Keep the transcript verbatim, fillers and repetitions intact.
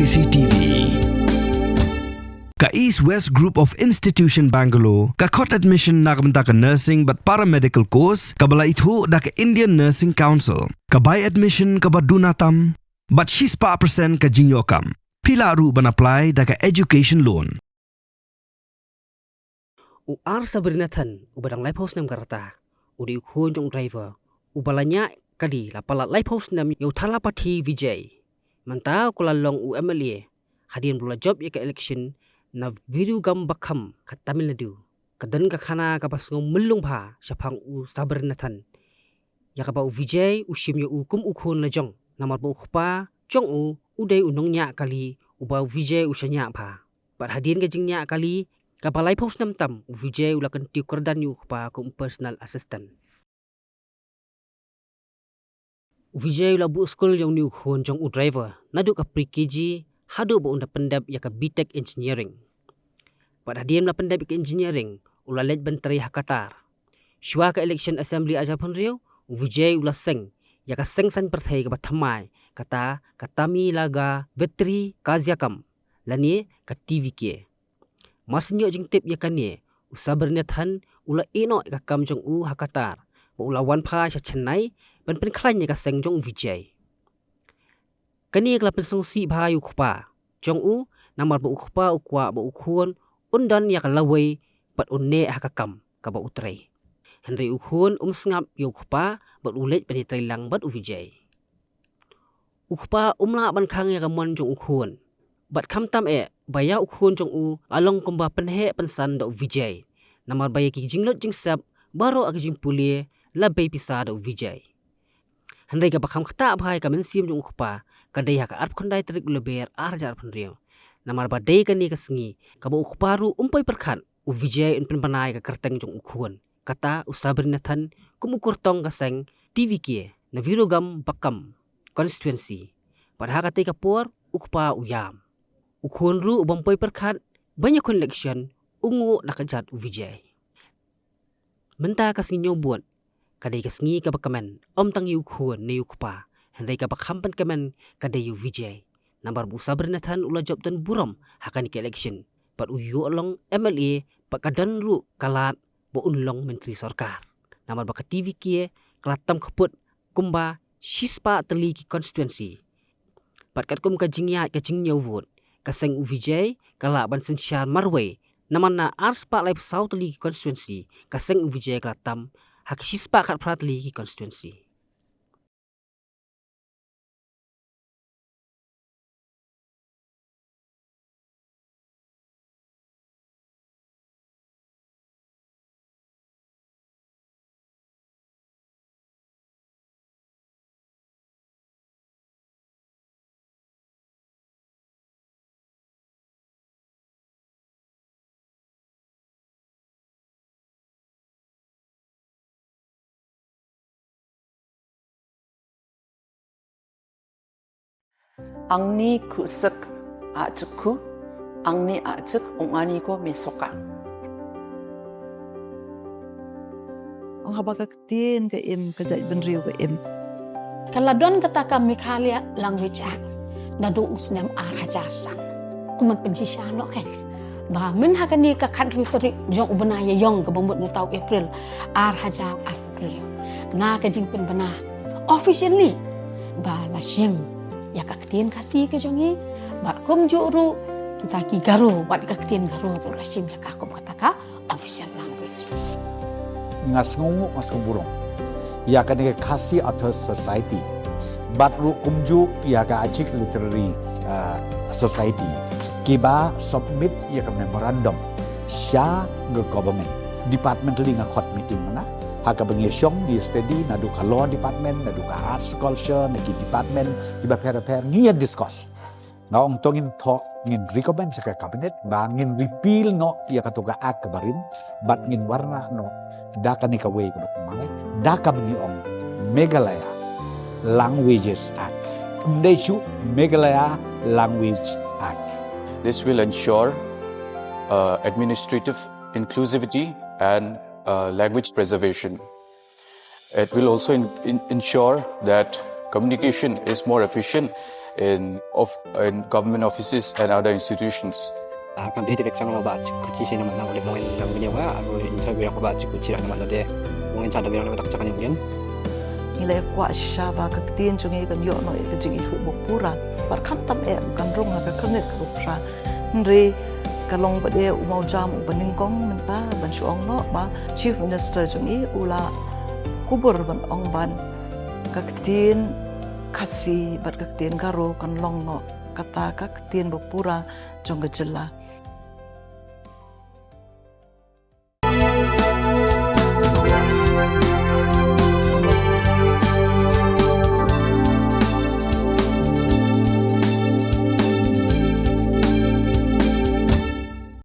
C T V. Ka East West Group of Institution Bangalore ka khot admission na ka bynta ka nursing bad paramedical course kaba la ithuh da ka Indian Nursing Council. Ka bai admission kaba duna tam bad shispah percent ka jingïoh kam. Phi lah ruh ban apply da ka education loan. U R Sabrinathan, uba dang laiphew snem ka rta, u dei u khun jong u driver uba la ñiah kali la palat laiphew snem ïa u Thalapathi Vijay. Mynta u la long u M L A hadien ba u la jop ïa ka election na Virugambakam ha Tamil Nadu. Ka don ka khana kaba sngewmyllung bha shaphang u Sabrinathan, ïa kaba u Vijay u shim ïa u kum u khun la jong, namar ba u kpa jong u u dei u nongñiah kali uba u Vijay u shaniah bha. Bad hadien ka jingñiah kali kaba laiphew snem tam, u Vijay u la kyntiew kyrdan ïa u kpa kum u personal assistant. U Vijay u la buh skul ïa une u khun jong u driver naduh ka pre K G haduh ba un da pyndep ïa ka B Tech Engineering. Bad hadien ba la pyndep ïa ka engineering, u la leit ban trei ha Qatar. Shuwa ka election assembly ar hajar arphew hynriew, u Vijay u la seng ïa ka seng saiñ pyrthei kaba thymmai, kata ka Tamilaga Vetri Kazhiyakam, lane ka T V K. Mar shu ïoh jingtip ïa kane, u Sabrinathan u la ïeh noh ïa ka kam jong u ha Qatar bad u la wan phai sha Chennai ban pynkhlaiñ ïa ka seng jong u Vijay. Kane ka la pynsngewsih bha ïa u kpa jong u, namar ba u kpa u kwah ba u khun un don ïa ka lawei bad un neh ha ka kam kaba u trei. Hynrei u khun um sngap ïa u kpa bad u leit ban ïatrei lang bad u Vijay. U kpa um lah ban khang ïa ka mon jong u khun, bad khamtam eh ba ïa u khun jong u la long kumba pynheh pynsan da u Vijay, namar ba ïa ki jinglut jingsep baroh ha ki jingpule la bei pisa da u Vijay. Hynrei kaba kham ktah bha ïa ka mynsiem jong u kpa ka dei ha ka arphew khyndai tarik u Lber ar hajar arphew hynriew, namar ba dei kane ka sngi kaba u kpa ruh um poi pyrkhat u Vijay un pynbna ïa ka kyrteng jong u khun, kata u Sabrinathan, kum u kyrtong ka seng T V K na Virugambakam constituency. Bad ha katei ka por u kpa u ïam. U khun ruh u bym poi pyrkhat ban ïakhun election u nguh na ka jait u Vijay. Mynta ka sngi ñiew vote ka dei ka sngi kaba kmen, ym tang ïa u khun ne ïa u kpa, hynrei kaba kham pynkmen ka dei ïa u Vijay. Namar ba u Sabrinathan u la jop don burom ha kane ka election bad u ïoh long M L A, bad ka don ruh ka lad ba un long myntri sorkar, namar ba ka T V K ka la tam kput kumba shispah tylli ki constituency. Bad katkum ka jingïaid ka jingñiew vote, ka seng u Vijay ka lah ban synshar marwei, namar na arspah laiphew saw tylli ki constituency, ka seng u Vijay ka la tam ha ki shispah khatphra tylli ki constituency. Angni khuslai, ah, jukhu, angni, ah, juk, ong ani ko mesoka. Ong haba ka ktien ka im, ka jaitbynriew ka im. Ka la don kata ka Meghalaya Language Act naduh u snem ar hajar san. Kumno pynshisha noh ka. Ba mynta ha kane ka khathynriew tarik jong u bnai Ïaïong kaba mut mynta u April ar hajar arphew. Na ka jingpynbna officially ba la shim ïa ka ktien Khasi ka jong ngi, bad kumjuh ruh kita ki Garo, bad ka ktien Garo ruh la shim ïa ka kum kata ka official language. Nga sngewnguh, nga sngewburom ïa kane ka Khasi Authors Society bad ruh kumjuh ïa ka Achik Literary, uh, Society, kiba submit ïa ka memorandum sha ka government. Departmentally nga khot meeting mynta, ha kaba ngi shong ngi study, naduh ka law department, naduh ka arts culture, na ki department kiba pher pher ngi ïa discuss. Nga ong to ngin thoh, ngin recommend sha ka cabinet ba ngin repeal noh ïa kato ka act kaba rim, bad ngin wanrah noh da kane kawei kaba thymmai, da kaba ngi ong Meghalaya Languages Act. Ym dei shuh, Meghalaya Language Act. This will ensure, uh, administrative inclusivity and, uh, language preservation. It will also in-, in-, ensure that communication is more efficient in, of, in government offices and other institutions. Ah, kan dei direct chang ba chik kuchi sina mana ulit mungin nang bini wa aku interview aku ba chik kuchi rak mana de mungin chada biang na tak chang yang. Ngi la kwah shisha ba ka ktien jong ngi kan ïoh noh ïa ka jingithuh ba pura. Bad khamtam eh kan rung ha ka khyrnit ka ba pura. Hynrei ka long ba dei u mawjam u ba nyngkong mynta ban shu ong noh ba Chief Minister jong ngi u la kubur ban ong ban ka ktien Khasi bad ka ktien Garo kan long noh kata ka ktien ba pura jong ka jylla.